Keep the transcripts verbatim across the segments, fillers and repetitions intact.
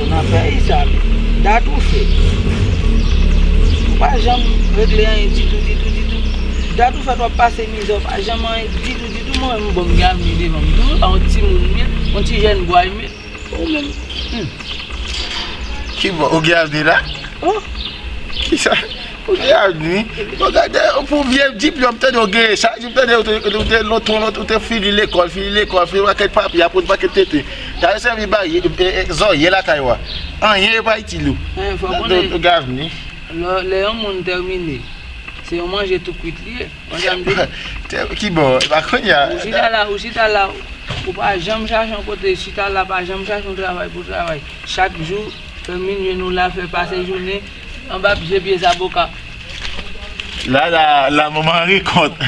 Nan peyi sa, men, dat ou fèt. Ou pa janm regle anyen ditou, ditou, ditou. Dat ou fèt, w ap pase mizè, w pa janm anyen ditou, ditou. Mwen menm, bon, m gen avni devan m tou, wi, pa yon timoun m ye, yon ti jèn bway m ye. Ou menm, hmm. Ki bò, ou gen avni la? Oh! Kisa? Ou gen avni? Bon, gade, pou vye diplòm, tande, ou gen, chak jou, tande, ou te, ou te, ou te, ou te fini lekòl, fini lekòl, fini pakèt papye, aprann pakèt tenten. Gade sèvi bay, e, e, e, zòrye lakay ou a. Anyen yo pa itil ou. Hein, fò konnen, ou gen avni. Lè, lè yon moun tèmine, se yon manje tou kwit li ye. Konn sa m di? Te, ki bò? E pa kounye a. Ou chita la, ou chita la, ou pa janm chache yon kote, chita la, pa janm chache yon travay pou travay. Chak jou, fè minui nou la, fè pase jounen anba pye, pye zaboka. La, la, la, moman rekòt.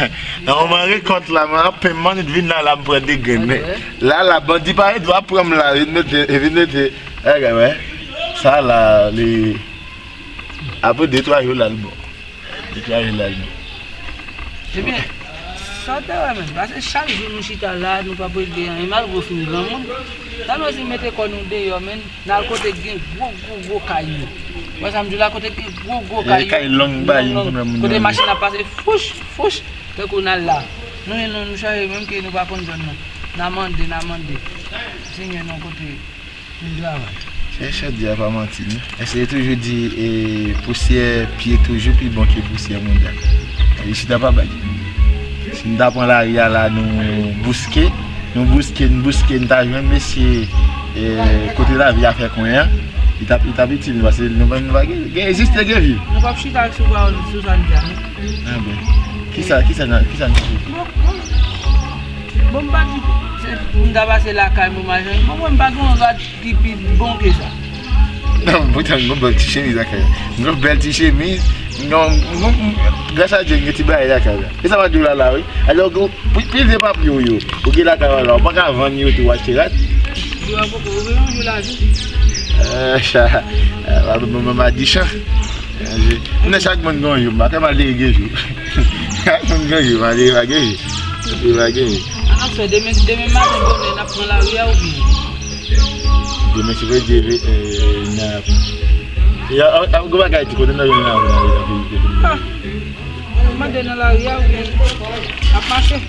Nan moman rekòt la, mwen ap penn mann vin la, la, m pran de grenn. Men la, la, bandi pa ret va pran m la, vin mete, vin mete. Gade, wè. Sa la, li, apre de twa jou la, l bon. Deklare la, li. Ebyen, sa w te wè menm, paske chak jou nou chita la, nou p ap regle anyen, malgre w fin granmoun. Sa vle di mete kò nou deyò, menn, n al kote k gen gwo, gwo, gwo kay yo. Wè sa m di w la, kote k gen gwo, gwo kay yo. Kay long bay, long, kote machin ap pase, fouch, fouch, tankou n al la. Nou, nou, nou chache menm ke nou pa konn zòn nan. N a mande, n a mande. Senyè, non, kote. Vin travay. Se chè di a pa manti, non. Èske yo toujou di, e, pousyè pye toujou pi bon ke pousyè mouda? E, chita pa bay. Si n ta pran lari a la, nou bouske, nou bouske, n bouske, n ta jwenn mesye, e, kote lavi a fè kwen an, li t ap, li t ap itil nou, paske nou pa, nou pa gen, gen egziste, gen viv. Nou p ap chita sou pawòl, sou sa n di a, non. Ah bon. Kisa, kisa n, kisa n fè? Bon, bon. Bon, m pa di, se pou m ta pase lakay mwen, machin. Bon, mwen, m pa gen yon rad ki pi bon ke sa. Non, poutan, m gon bèl ti chemiz lakay la. M gon bèl ti chemiz. Non, m, m, m, gras a Dye, m gen ti bagay lakay la. E sa m ap di w la, la, wi. Alò, gon, pi, pil de papye w yo. Ou gen lakay w la, ou pa ka vann yo tou, w achte rad. Yo a poko, ou gen yon jou la, jou. Eh, cha, eh, pa, pa, pa, pa di chan. M nan chak moun gen yon, m pa ka mal de gen jou. Chak moun gen jou, malere pa gen jou. Malere pa gen jou. An ap fè demen, demen maten bonè, n ap pran lari a oubyen? Demen, si Bondye vle, eh, n ap, y a, a, a, gwo bagay tou, kote n ap jwenn lavi la, la, la, la. Ah. Mande nan lari a oubyen ap mache?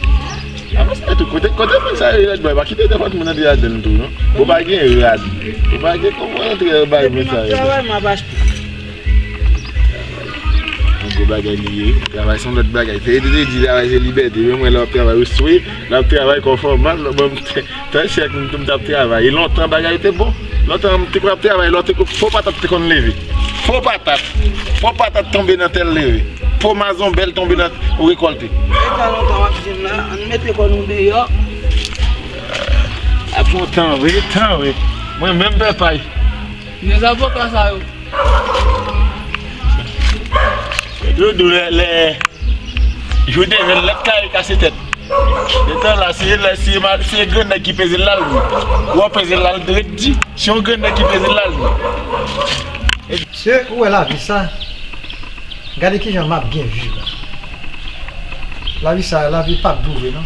Ap mache tou. Kote, kote moun sa yo rèd bòy, pa kite telefòn moun antre ladan l tou, non. Bon, pa gen rad. Bon, pa gen kòman antre bay moun sa yo. Travay, m ap achte. Yon gwo bagay li ye. Travay se yon lòt bagay. Se yo te di travay se libète. Men mwen lè w ap travay, ou swe, lè w ap travay, kò fè w mal, bon, Tan chèk m, m t ap travay. E lontan bagay yo te bon. Lontan m te konn ap travay, lè w te, fo patat te konn leve. Fo patat. Fo patat tonbe nan tè l leve. Po mazonbèl tonbe nan ou rekòlte. E sa lontan w ap di m la, ann mete kò nou deyò. Ap gon tan vre, tan vre. Mwen menm pè pay. Vye zaboka sa yo. Yo di w lè, lè, Jou te jwenn lèt kare kase tèt. Detan la, se, se, se grenn nèg ki peze l la l di. Ou ap peze l la l ret di. Se yon grenn nèg ki peze l la l di. Se ou wè lavi sa. Gade kijan m ap byen viv la. Lavi sa, lavi p ap dou vre non.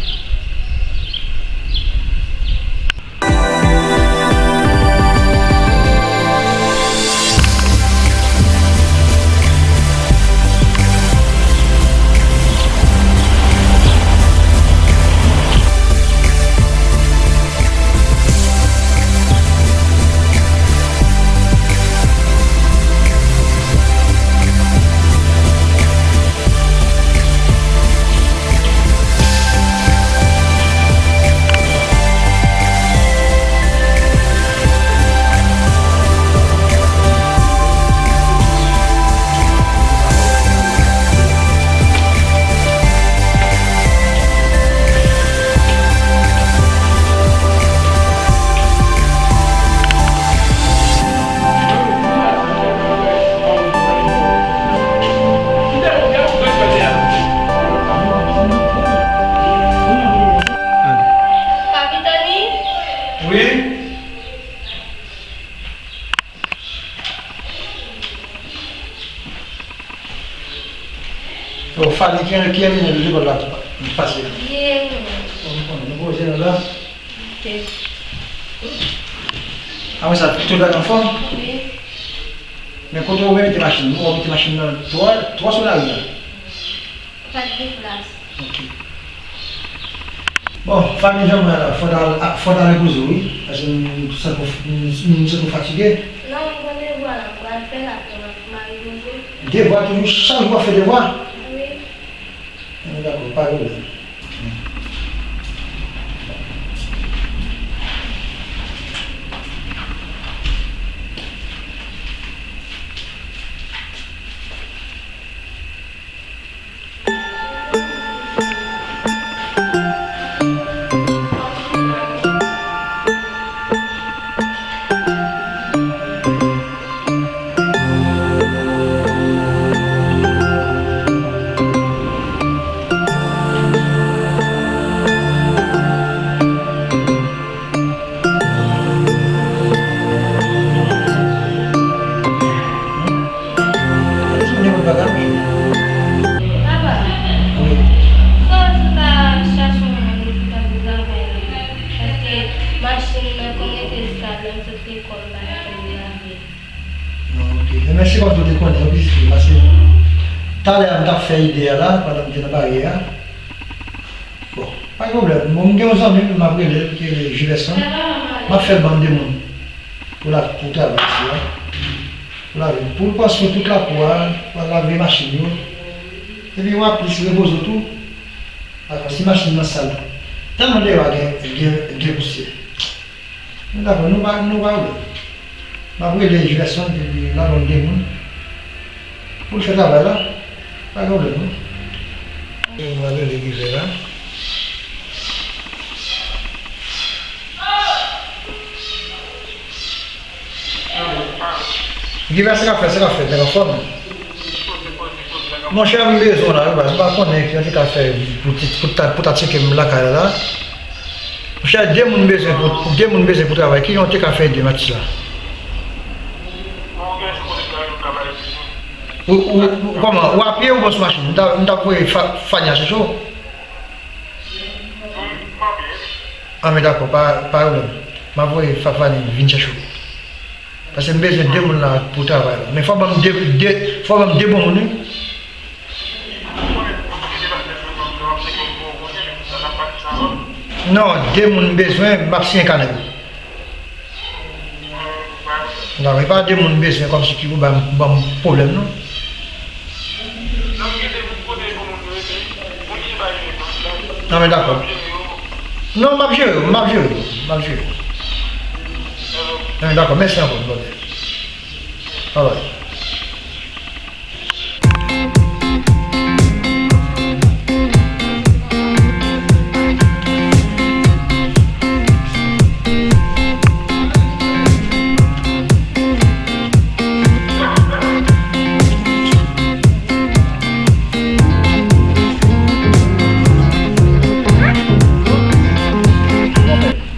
Wi. Yo, Fani, ki, ki ane lekòl la pase? Byen. Bon, nou konnen, nou poze nou la. Ok. Apre sa, tout bagay anfòm? Wi. Men kote w mete machin nan? Ou mete machin nan twò, twò sou lari a? Pa t gen plas. Ok. Bon, fanmi Jean Mwen la, fò n al, a, fò n al repoze w, wi. Paske m santi w, m, m santi w fatige. Non, m gen devwa la, m pral fè l apre, m ap, m a repoze. Devwa toujou, chak jou w ap fè devwa? Wi. Ann dakò, pa gen pwoblèm. Papa, wi. Fò w ta chache yon moun pou ta pou travay la. Paske machin nan, kòm rete sal, lè m sot lekòl, m pa janm lave. Non, ok. Men mèsi kòmsi w te konnen, wi, pitit fi, paske talè a m t ap fè ide a la, pandan m te nan baryè a. Bon, pa gen pwoblèm. Bon, m gen yon zanmi m, m ap rele l, ki rele Jilerson. M ap fè l ban m de moun pou la, pou travay isi a. Pou lave. Pou l konstwi tout lakou a, pou l lave machin yo. Epi w ap plis repoze w tou. Paske si machin nan sal, tèlman deyò a gen, gen, gen pousyè. Men dakò, nou pa, nou pa wè. M ap rele Jilerson, epi l ap ban m de moun pou l fè travay la. Pa gen pwoblèm, non. E m pral rele Givè la. Givè, sa k ap fèt, sa k ap fèt, nèg anfòm? Monchè, m bezwen w la, wi, baz. M pa konnen ki jan te ka fè pou ti, pou ta, pou ta tcheke m lakay la, la. Monchè, de moun bezwen pou, de moun bezwen pou travay. Ki jan w te ka fè ede m ak sa? Ou, ou, ou, kòman? Ou apye ou pran sou machin? M ta, m ta voye Fa-, Fania chèche w. An, men dakò, pa, pa pwoblèm. M ap voye Fa-, Fania vin chèche w. Paske m bezwen de moun la pou travay la. Men fò w ban m de, de, fò w ban m de bon moun, wi. Non, de moun m bezwen, m ap siyen kanè yo. Non, e pa de moun m bezwen kòmsi ki pou ban m, ban m pwoblèm, non. Non, men dakò. Non, m ap jere yo, m ap jere yo, m ap jere yo. Non, men dakò, mèsi ankò, brother. Alright.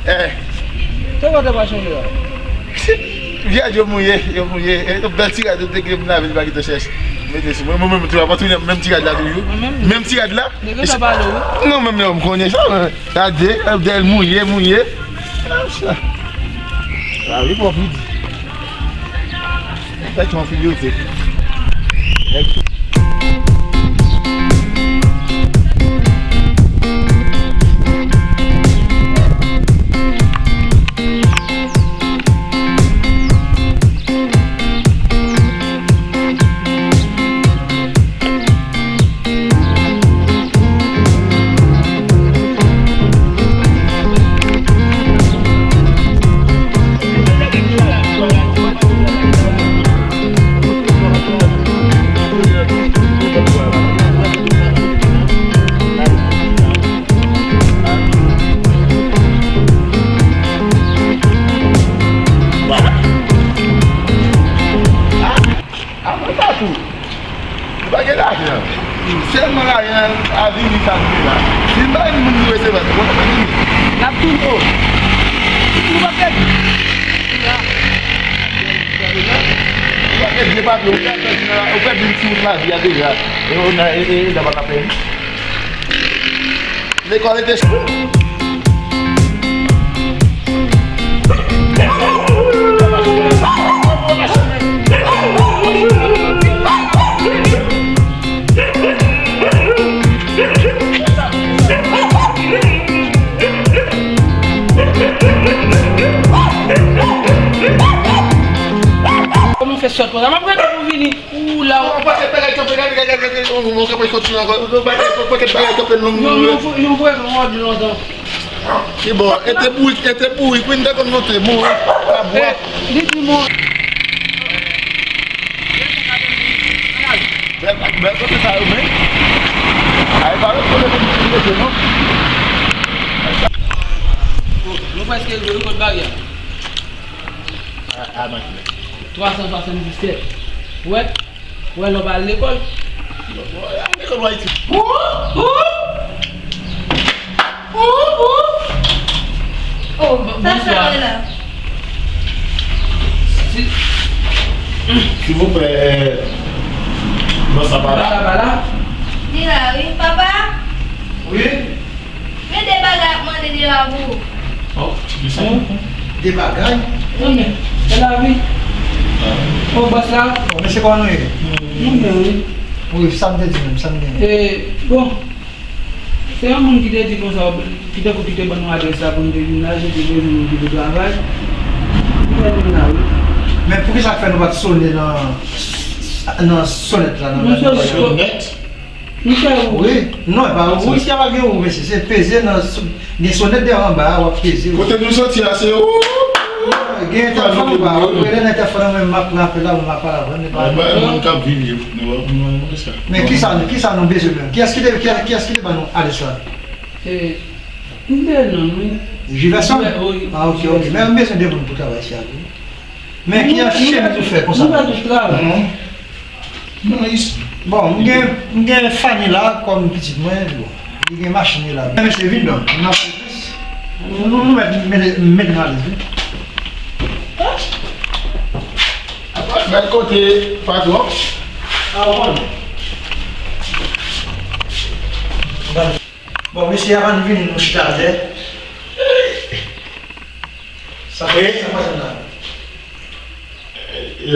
Eh. Te wè te pa chanje la. Vye rad yo mouye, yo mouye. E, bèl ti rad yo te gen pou lave, li pa gentan chèch. Mete sou mwen, mwen menm tou, ap ap tounen menm ti rad la toujou. Mwen menm. Menm ti rad la. Nèg yo ta pale, wi. Non, menm lè m konnen sa, men. Gade, dèyè l mouye, mouye. Ah, sa. Ah, wi, bon, vidi. Fèk yon fil yo te. Apre sa tou, nou pa gen lajan. Sèlman lajan an avili sa nou gen la. Si n bay moun nou resevwa, nou konn fè vini. N ap tounen. Nou pa pèdi. Ou pa pèdi, epa ou pèdi nan, ou pèdi sou wout lavi a deja. E, e, e, e, e, pa ka pèdi. Lekòl rete. Sòt konsa, m ap rete pou vini. Ou la. Yon pakèt bagay kanpe, gade, gade, gade, yon, yon pakèt kontinye ankò. Yon pakèt, pakèt bagay kanpe, nou, nou, nou, nou, nou, nou, nou, nou, nou, nou, nou, nou, nou, Se bon, e te bourik, e te bourik, wi, n te konn monte, mouri, pa bwa. Li di mwen. Bèl, bèl kote sa yo, men. Ay, pa lòt kote pou nou rete, non. Nou prèske rive, wi, kot baryè. A, a, makine. Twa san swasanndisèt. Wè? Wè, lè w pa al lekòl. Lekòl w Ayiti. Ou! Ou! Ou! Ou! Oh, sa fè wè la. Si- Silvouplè, bòs la pa la? Bòs la pa la? Li la, wi. Papa? Wi? Men de bagay ap mande devan pou ou. Oh, de bagay? Non, men, se lavi. Oh, bòs la. Oh, mesye, kòman nou ye? Nou byen, wi. Wi, sa m te di menm, sa m gen. E, bon, se yon moun ki te di konsa, ki te, ki te ban nou adrès la pou nou te vin la, nou te bezwen moun ki te travay. Nou te vin la, wi. Men poukisa k fè nou pa t sonnen nan, nan sonèt la, nan, nan sonèt? Nou fè ou. Wi. Non, e pa ou, isi a pa gen ou, mesye. Se peze nan sou, gen sonèt dèyè anba a, w ap peze. Kote nou soti a, se ou. Gen entèfòn anba a, w ap rele nan entèfòn an, mwen m ap pran apèl la, mwen m ap pale avè l, men pa. Anba, moun k ap viv yo, nou, nou, nou, sa. Men kisa, kisa nou bezwen menm? Kiyès ki te, kiyès, kiyès ki te ban nou adrès la? Se, m te non, wi. Jiverson? Wi. Ah, ok, ok. Men m bezwen de moun pou travay isi a, wi. Men ki an chemiz ou fè konsa? Nou pa tout travay. Non, isi. Bon, m gen, m gen Fanny la kòm pitit mwen, bon. Li gen machin li la. Men mesye, vin non, n ap fè plis. Nou, nou, nou mèt, mèt, mèt nou alèz, wi. Bèl kote, patwon. Ah, bon. Bon, mesye, avan n vini, nou chita atè. Sa fè, sa fè sa la.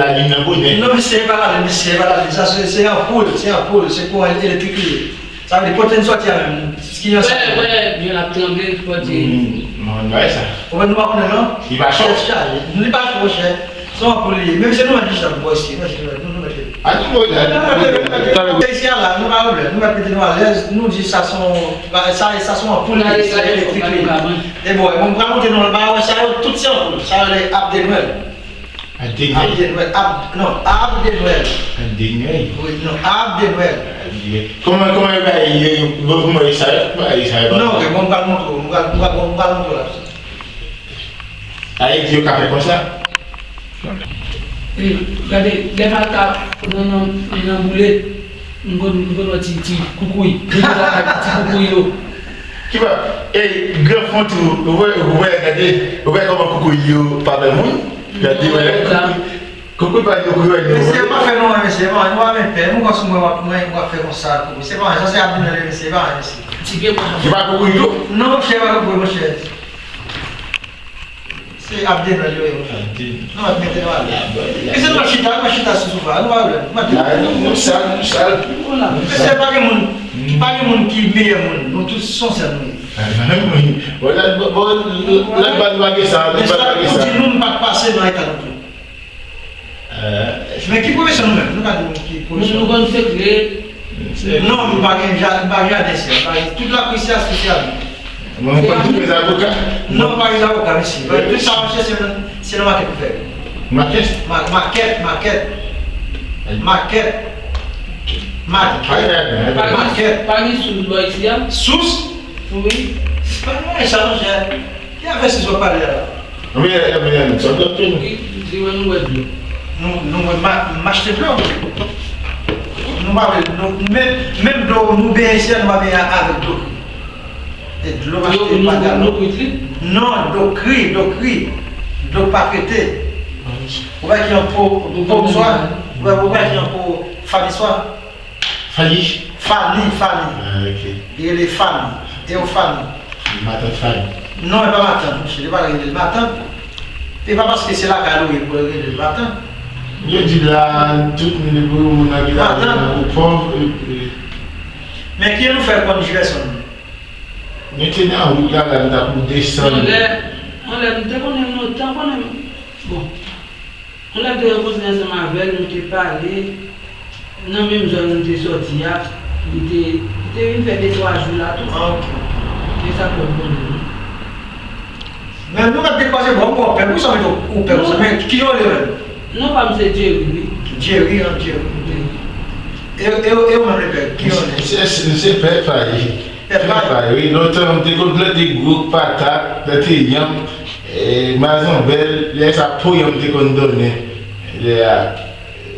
Lalin nan bonè. Non, mesye, e pa lalin, mesye, e pa lalin. Sa, se, se anpoul, se anpoul, se kouran elektrik li ye. Sa vle di, kote n sòti a menm, ki jan sa. Wè, wè, byen ap tranble, fò di. Hmm, non, bay sa. Ou wè, nou pa konnen, non? Li pa cho. Tèt chaje. Li pa cho, monchè. Se yon anpoul li ye. Menm se nou menm ki chita pou bò isi, nou, nou, nou mete. A, nou, nou, nou, nou, nou, nou, isi a la, nou pa pwoblèm. Nou mèt mete nou alèz, nou di sa se yon, sa, sa se yon anpoul li ye, se elektrik li ye. E bon, e bon, m pral montre nou anba, wè sa yo, tout se anpoul. Sa yo rele ab de Nwèl. Ab de Nwèl. Ab de Nwèl, ab, non, ab de Nwèl. Ab de Nwèl. Wi, non, ab de Nwèl. Ab de Nwèl. Kòman, kòman yo bay, yo, yo, yo, yo, sa yo, sa yo, sa yo, non, ok, bon, m pral montre w, m pral, m pral, m pral montre w la. Sa vle di yo ka fè konsa? E, gade, lè Falka nan, nan, nan boule, m konn, m konn wè ti, ti koukouy. M konn wè ti koukouy yo. Ki pa, e, gran fon tou, ou wè, ou wè, gade, ou wè kòman koukouy yo pa pè moun? Gade, wè, koukouy, koukouy pa yo, koukouy yo. Mesye, pa fè non, mesye, pa, nou pa menm pè, nou kòm si mwen, mwen, mwen fè konsa, koukouy. Se pa, sa se ap vin nan mesye, pa, mesye. Ti pye mwen. Yo pa koukouy tou? Non, monchè, pa koukouy, monchè. Se ab de Nwèl yo ye, monchè. Ab de Nwèl. Nou mèt mete nou alèz. Mesye, nou mèt chita, nou mèt chita sou sofa, nou pa pwoblèm. Nou mèt. Nou sal, nou sal. Mesye, pa gen moun, pa gen moun ki meyè moun. Nou tout se yon sèl nou ye. Bon, lòt bò, lòt bò nou pa gen sa, lòt bò nou pa gen sa. Mesye, nou di nou, nou pa t pase nan eta nou tou. Men ki pwofesyon nou menm? Nou ka di nou ki pwofesyon. Nou, nou konn sekrè. Non, m pa gen ja-, m pa gen jaden isi a. M pa gen, tout lapri isi a se sosyalis. Mwen, mwen konn tout lè avoka. Non, m pa gen avoka, mesye. Tout sa, monchè, se nan, se nan makèt pou fè. Makèt? Ma-, makèt, makèt. Makèt. Makèt. Pa gen sous bò isi a? Sous? Wi. Se pa gen sa, monchè. Ki afè sous w ap pale a la? Anben, anben, sa w ap fè nou? Wi, di mwen nou wè dlo. Nou, nou wè ma-, m achte dlo. Nou pa vle dlo. Menm, menm dlo nou benyen isi a, nou pa benyen avèk dlo kri. E dlo m achte pa galon. Dlo kwit li? Non, dlo kri, dlo kri. Dlo pa krete. Ou wè ki an po, po swa? Ou wè, ou wè ki an po famiswa? Fali? Fali, Fali. Ah, ok. Li rele Fali. Théophanie. Matant Fali. Non, e pa matant, monchè. Li pa rele l matant. E pa paske se lakay li pou yo rele l matant. Yo di la, tout moun, moun nan ki la, ou pòv, e, e. Men ki nou fè konn Jiverson? Nou te nan wout la, la, nou t ap desann. Anlè, anlè, m te konnen lontan, konnen, bon. Mwen t ap te rankontre ansanm avè l, nou te pale nan menm zòn nou te sòti a. Li te, li te vin fè de twa jou la tou. Ah, ok. E sa k fè m konnen li. Men nou mèt dekwaze, bon, ou pè, pou sa ou pè konsa, men ki jan w rele menm? Non, pa m se Jerry, wi. Jerry, an, Jerry. Wi. E, e, e ou menm, Lepè, ki jan w rele? Se, se, se Pè Pay. Pè Pay. Pè Pay, wi. Lontan, m te konn plante gwo patat, plante yanm, e, mazanbèl, lè sa, po yanm te konn donnen. Lè a,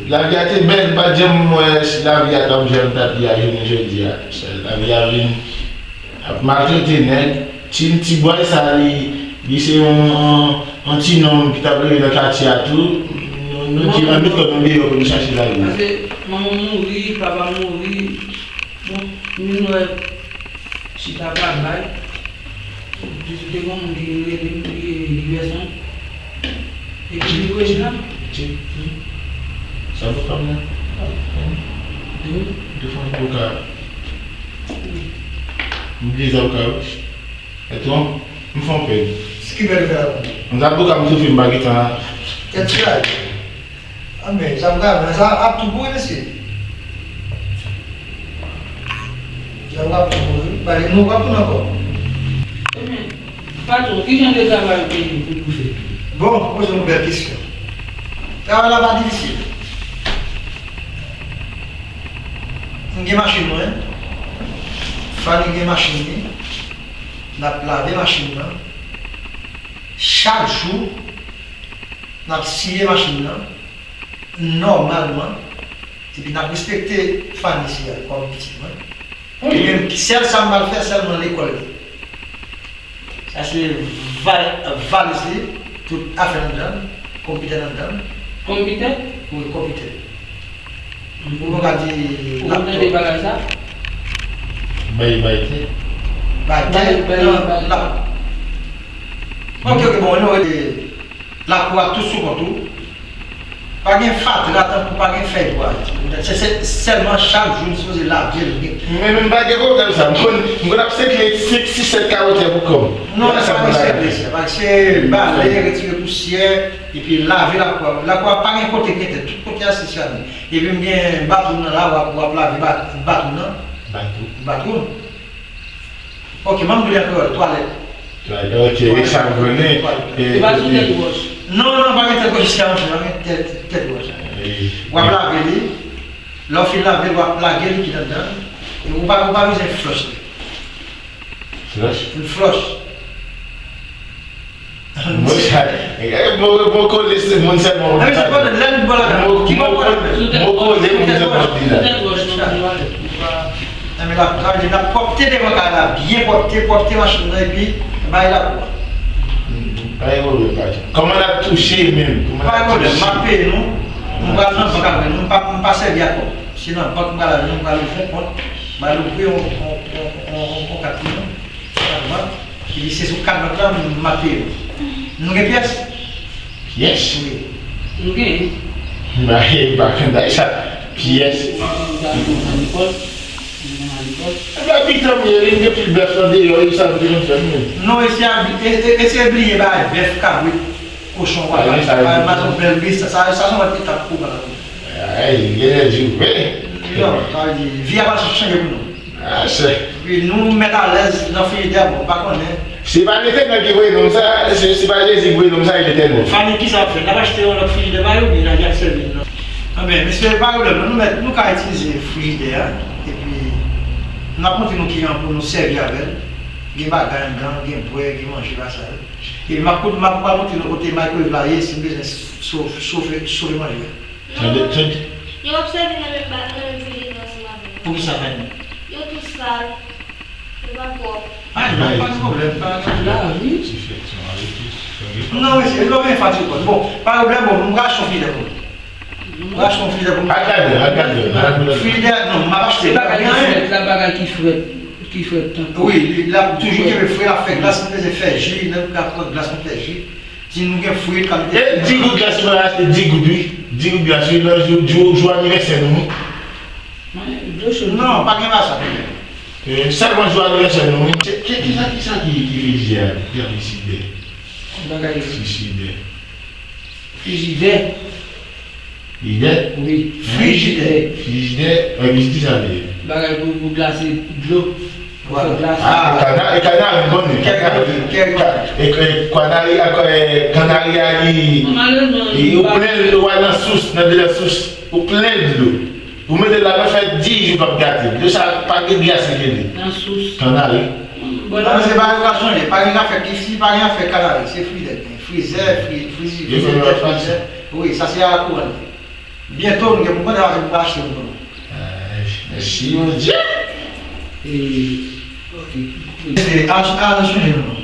lavi a te bèl, m pa t janm wè si lavi a t ap jan l t ap ye a jounen jodi a. Lavi a vin ap maltrete nèg. Ti, ti bòy sa, li, li se yon, yon, yon ti nonm ki t ap leve nan katye a tou. Nou, nou di, ann met kò nou deyò pou nou chache lavi. Paske manman m mouri, papa m mouri. Bon, m vin wè chita pa bay. Jis te gen yon moun ki vin rele m, li, li wè son. Epi li voye m la. Sa avoka m nan? Wi. Defans avoka. M bliye avoka yo. E tou, m fè yon pèd. Ki pèd ou fè la? M t ap bouka m toufe m pa gentan. Kèt chaje. A men, sa m ka fè, sa ap tou pouri, mesye. Sa ap tou pouri. Ba, nou ap tounen ankò. Ebyen, patwon, ki jan de travay ou te gen pou nou fè? Bon, ou poze yon bèl kesyon. Travay la pa difisil. M gen machin mwen. Fanny gen machin li. N ap lave machin nan. Chak jou, n ap siye machin nan nòmalman. Epi n ap respekte Fanny isi a kòm pitit mwen. Wi. Epi sèl sa m pral fè, sèlman lekòl li. Sa se val-, valiz li, tout afè nan anndan, konpitè nan anndan. Konpitè? Wi, konpitè. Ou pa ka di laptop. Ou tande bagay sa? Bay, bay tè. Bay tè, bay, bay, non, bay. Non. Ok, ok, bon, nou rete lakou a tout sou kont ou. Pa gen fatra tankou pa gen fèy bwa. Se, se sèlman chak jou nou sipoze lave l. Men, men m pa gen pwoblèm sa. M konn, m konn ap sekle senk, sis, sèt kawo tè pou kò m. Non, sa pa gen sekrè, sa. Se bale, retire pousyè, epi lave lakou a. Lakou a pa gen kote ki gen tè. Tout kote a se sèl. Epi m gen baton nan la, w ap, w ap lave ba-, baton nan. Baton. Baton. Ok, manm dwe an kreyòl, twalèt. Twalèt, ok, e sa m konnen. Twalèt. E, e pa sou tèt wòch. Non, non, pa gen tèt wòch isi a, monchè, pa gen tèt, tèt wòch. Wi. W ap lave li, lè w fin lave l, w ap lage likid anndan, e ou pa, ou pa bezwen flòch li. Flòch? Yon flòch. Mwen sa, e, bon, bon, kole se moun sèlman. Mwen, mwen kole moun sèlman di la. Enben, l ap, l ap pwòpte devan kay la, byen pwòpte, pwòpte machin nan, epi bay lakou a. Pa gen pwoblèm, pa gen. Kòman l ap touche menm? Pa gen pwoblèm, m ap peye nou. M pral nan bank avè nou, m pa, m pa sèvi ak kòb. Se nan bank m pral al, m pral ouvri yon kont, m pral ouvri yon, yon, yon, yon, yon kat pou nou. Epi se sou kat bank la m ap peye w. Nou gen pyès? Pyès? Wi. Nou gen. M pa, m pa konn bagay sa. Pyès. Epi a mitan m ye, li gen pil bèf nan deyò, e sa nou te konn fè nou. Non, e se a, e, e, e se bliye bagay bèf, kabrit, kochon, wala. Sa, sa, sa se yon lòt etap pou pale. Ay, gen lè di vre. Non, sa vle di, vi a pral chanje pou nou. Ah, se. Epi nou mèt alèz nan frijidè, bon, m pa konnen. Se pa Letènèl ki voye nonm sa, se, se pa Jezi ki voye nonm sa, e Letènèl. Fanny, kisa w ap fè? N ap achte yon lòt frijidè ba yo, oubyen n a jan sèvi l, non? Anben, mesye, pa pwoblèm, non, nou mèt, nou ka itilize frijidè a, epi n ap montre nou kijan pou nou sèvi avè l. Gen bagay anndan, gen bwè, gen manje, bagay sa yo. Epi m ap, m ap pral montre nou kote microwave la ye, si n bezwen sof-, sofe, sofe manje a. Tande, tande. Yo p ap sèvi nan menm ba-, nan menm frijidè ansanm avè l. Poukisa, Fanny? Yo tou sal. Yo pa pwòp. Ah, non, pa de pwoblèm, pa de pwoblèm. Ti fèt, ti mare plis, tande. Non, mesye, nou vin fatige kò n. Bon, pa de pwoblèm, bon, m pral achte yon frijidè pou nou. M pral achte yon frijidè pou nou. Al gade, al gade, al gade. Frijidè, non, m ap achte. Se bagay ki frèt, la, bagay ki frèt, ki frèt tankou. Wi, li, l ap toujou kenbe fre, l ap fè glas, nou bezwen fè ji, nou ka pran glas pou fè ji. Si nou gen fwi, kalite. E di goud glas, nou achte di goud, wi. Di goud glas, wi, nan jou, jou, jou anivèsè nou, wi. Non, pa gen pa sa. E, sèlman jou anivèsè nou, wi. Ki, ki, kisa, kisa ki, ki frijidè a? Ki frijidè? Bagay. Frijidè. Frijidè. Frijidè? Wi. Frijidè. Frijidè, e, ki sa li ye? Bagay pou, pou glase dlo. Pou fè glas. Ah, kana-, e kanari, m konnen, kanari. E, e kanari, e, kanari a, li, ou plen, ou al nan sous, nan de la sous, ou plen dlo. Ou mete l la, fè dis jou p ap gate. Dlo sa pa gen glas li gen li. Nan sous. Kanari. Bon, non, se pa yo ka chanje. Pa gen afè ki fi, pa gen afè kanari. Se fri dèt. Frizè, fri, frizidè, frizè. Wi, sa se a kouran. Byento, nou gen pou konn avè pou achte pou nou. Ay, mèsi, Bondye. E, ok. E, al, al chanje nou.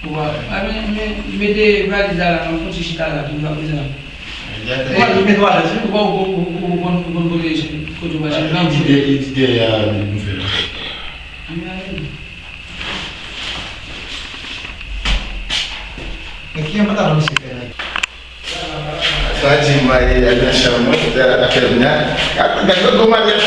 Ou pa, a, men, men, mete valiz la la, non, fon ti chita la, tou, pa bezwen. Ou pa, ou mete valiz, wi. Ou pa, ou, ou, ou, ou konn, ou konn kote, kote ou mache, non? Li dèyè, li dèyè, nou fè la. Men ki yon pantalon misye fè la? Sa di m maryaj nan chanm mwen, afè m nan. Gad, gad lòt gwo maryaj.